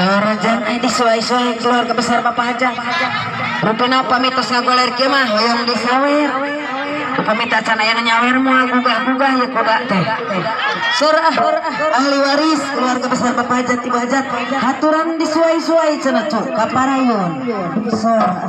Sorojan disuai-suai keluarga besar Bapak Hajat. Rupina upami tos ngagoler kieu mah hoyong disawer. Upami teh acan aya nu nyawer moal gugah-gugah ya kuda teh. Surah ahli waris keluarga besar Bapak Hajat Ibu Hajat haturan disuai-suai cenah cuk ka parayun. Surah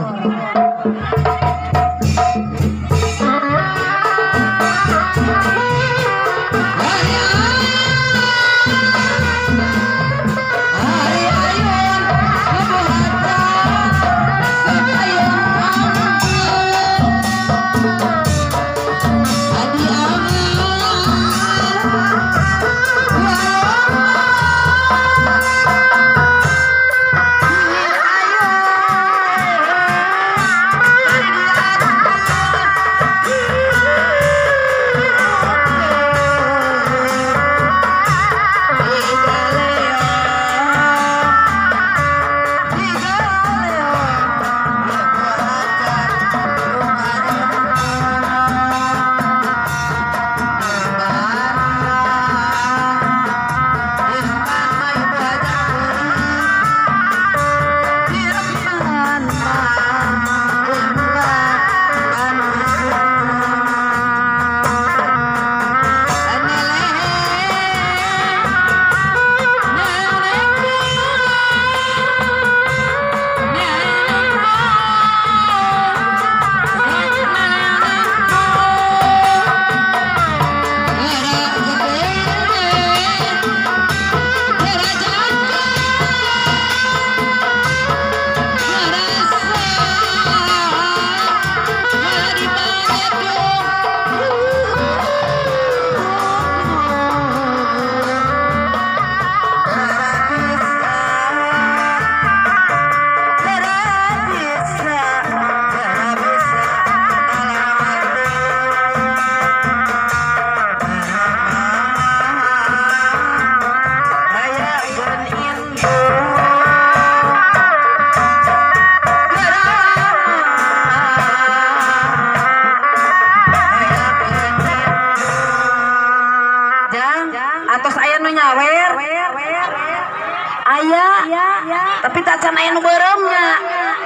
tapi tak acan aya nu beureumnya.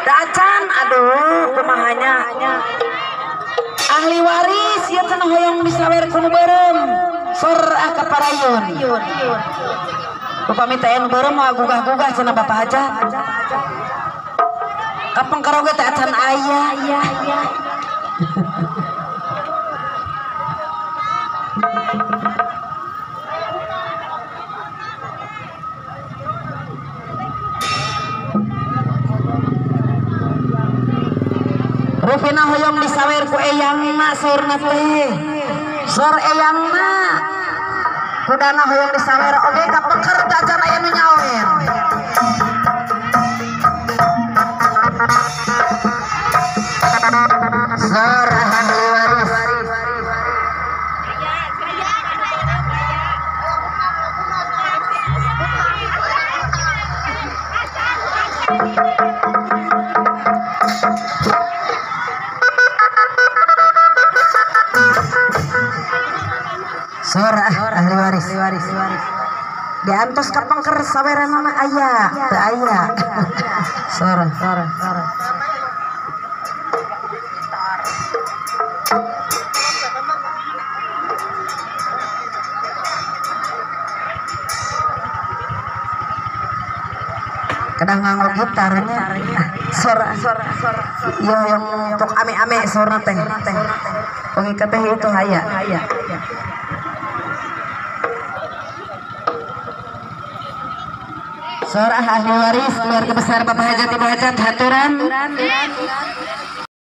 Da acan aduh kumahanya. Ahli waris ieu cenah hoyong disawer ku nu beureum. Sor ah ka parayun. Upami teh anu beureum moal gugah-gugah cenah Bapak Hajat. Kapengker oge teh acan aya. Rupina hoyong disawer ku eyangna saurna teh. Sor eyangna. Kudana hoyong disawer oge kapeker teh acan aya nu nyawer. Sor ahli waris. Surah ahli waris diantos kapengker saweranana aya teu aya. Surah kadang nganggo gitarnya. Surah yo yang untuk ame-ame surah teh. Oke kateh itu aya. Surah ahli waris keluarga besar Bapak Hajat Ibu Hajat haturan